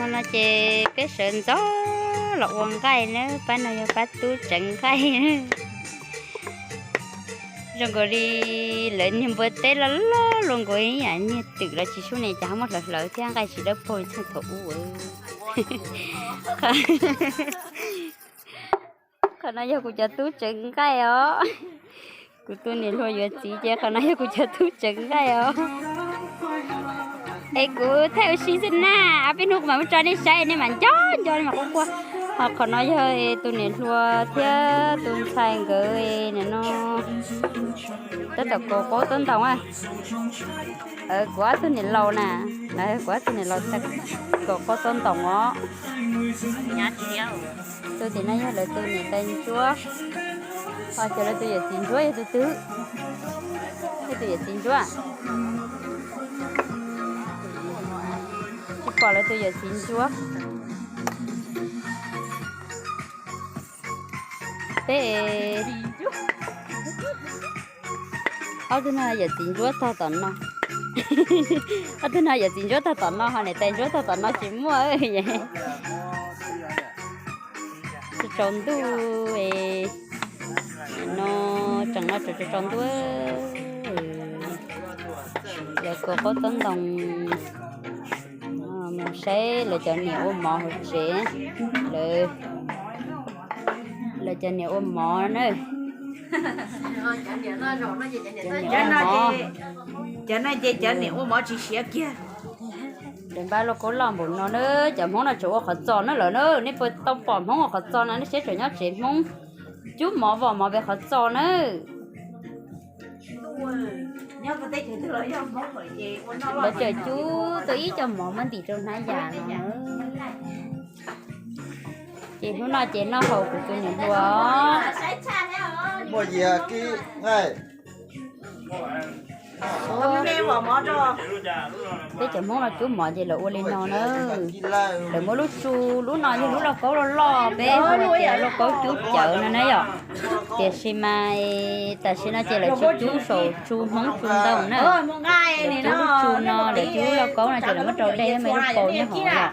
No ces peb sawv ntxov los ua nqaij na, pab no yog pab tub tseev nqaij. Zoo nkaus li lawv niag npua teb loj loj luaj nkaus ib yam niag twm los tsis sub ne, cas ho muab hlawv hlawv thiab nqaij tsis dawb paug li txheej thaum ub. Qhov no yog kuv cov tub tseev nqaij os. Kuv tus niam hluas yuav txiv ces qhov no yog kuv cov tub tseev nqaij os. Es kuv thaij ua si xwb na, peb hnub kuv mam muab tso nej saib, nej mam nco nco nej mam quaj quaj. Ho qhov no yog tus niam hluas thiab tus ntxhais nkawd no tab tom kaus qaub taub ntoos a. Kuv ob tug niam laus na, kuv ob tug niam laus kaus qaub taub ntoos os. Tus tim no yog lawv tus niam tais ntsuab. Ho ces lawv tus yawm txiv ntsuab yog tus twg? Yog tus yawm txiv ntsuab. Tsis pom lawv tus yawm txiv ntsuab. Peb ob tug no yawm txiv ntsuab tog tom no. Ob tug no yawm txiv ntsuab tog tom no ho niam tais ntsuab tog tom no tsis muaj. Tsaus ntuj, no tseem no tsaus tsaus ntuj. Lawv kaus qaub taub ntoos, mus saib lawv cov niam ua mov hauv tsev. Lawv cov niam ua mov na. Cov niam ua mov. Cov no ces cov niam ua mov tsis siav kiag. Lawv npaj lauj kaub loj npaum no na, cov Hmoob no tseem ua qhov txos na lawm na, nej puas tau pom Hmoob ua qhov txos no, nej saib tseem nyob tsev Hmoob cub mov vom mov pem qhov txos na. Lawv tseem cub tau ib co mov muab ntim rau hnab yas no. Ces hnub no ces noj hauv kuv tus niam hluas. Peb cov Hmoob no cub mov ces lawv ua li no na. Lawv muab lub tsu, lub no yog lub lauj kaub loj loj, peb hu tias lauj kaub cub cawv no na yom. Tiam sis mas tam sim no ces lawv tsis cub saum tsu Hmoob tsu ntoo na. Lawv cub lub tsu no, lawv cub lub lauj kaub no ces lawv muab rau dej me lub paus nyob hauv yom.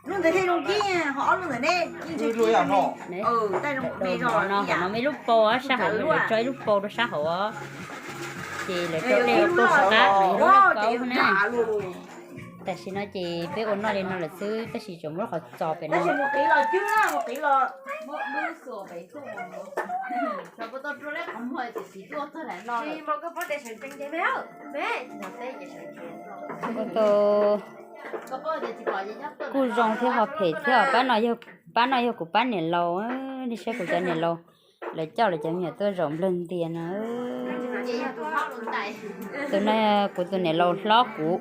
Lub ntawd thiaj zoo kib, ho ob lub ntawd ne, kib ntshai kib. Lub no, hauv no muaj ib lub paus, sab hauv lawv tso ib lub paus rau sab hauv os. Ces lawv rau dej rau puag qab no yog lub lauj kaub na. Tam sim no ces peb ua noj li no lawm xwb, tab sis tseem muab qhov txos pem no. Kuj zoo thiab ho phem thiab. Pab no yog kuv pab niam laus, nej saib kuv cov niam laus, lawv coj lawv cov me nyuam tuaj zaum nplawg ntias no. Tus no kuv tus niam laus hlob kuv,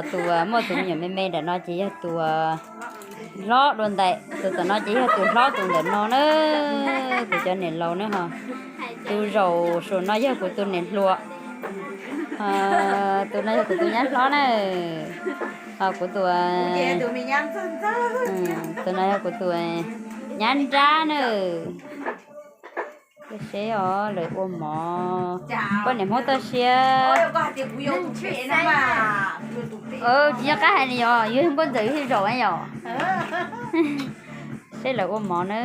tus muaj tus me nyuam me me nram no ces yog tus hlob dua ntais, tus tom no ces yog tus hlob tus ntawm no na. Kuv cov niam laus na ho. Tus zaum saum no yog kuv tus niam hluas, tus no yog kuv tus nyab hlob na. Ho kuv tus, tus no yog kuv tus nyab nrab na. Seb os, lawv ua mov, poj niam Hmoob toj siab. Tsis nco qab hais li os, yog npoj ntxawm yog zaum yom. Seb lawv ua mov na,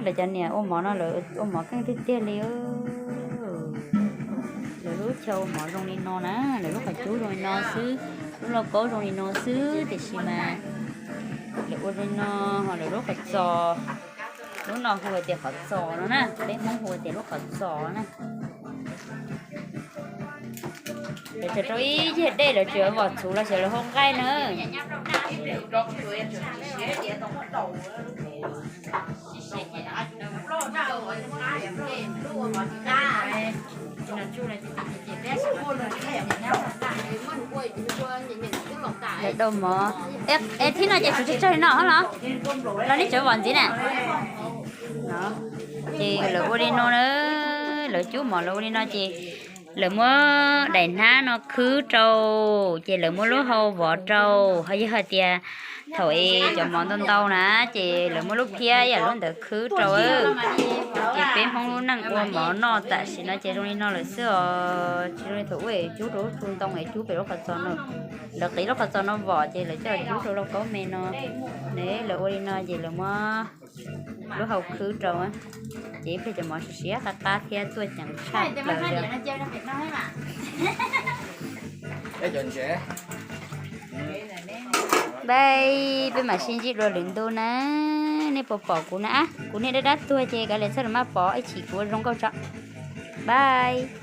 lawv cov niam ua mov no lawv ua mov keej tiag tiag li. Lawv lub chaw ua mov zoo li no na, lawv lub qhov cub zoo li no xwb, lub lauj kaub zoo li no xwb, tiam sis mas lawv ua zoo li no, ho lawv lub qhov txos, lub no hu tias qhov txos no na, peb Hmoob hu tias lub qhov txos na. Lawv tseem rau ib yig dej, lawv tseem vom txhuv los xyov lawv hau nqaij na. Lawv dau mov. Es thib no ces tsuas tsawg tsawg li no los? Los nej tseem vom ntxiv na. Ces lawv ua li no na, lawv cub mov lawv ua li no ces lawv muab daim hnab no khwb rau, ces lawv muab lub hau vov rau, ho yog hais tias thaum es cov mov ntau ntau na, ces lawv muab lub phiab yam lub ntawd khwb rau. Ces Peb Hmoob lub neej ua mov noj tam sim no ces zoo li no lawm xwb os, tsis zoo li thaum ub es cub rau lub tsu ntoo es cub pem lub qhov txos no, lawv qiv lub qhov txos no vom ces lawv coj cub rau lauj kaub me no. Ne lawv ua li no ces lawv muab lub hau khwb rau, ces ib pliag cov mov siav siav qab qab thiab txuaj ceev tshaj plaws li. Bye, peb mam sib ntsib dua lwm ntu na. Nej puas pom kuv na? Kuv niag dab dab tuag ces kav liam txhob los maj pom, ib chim kuv ua zoo nkauj tso. Bye.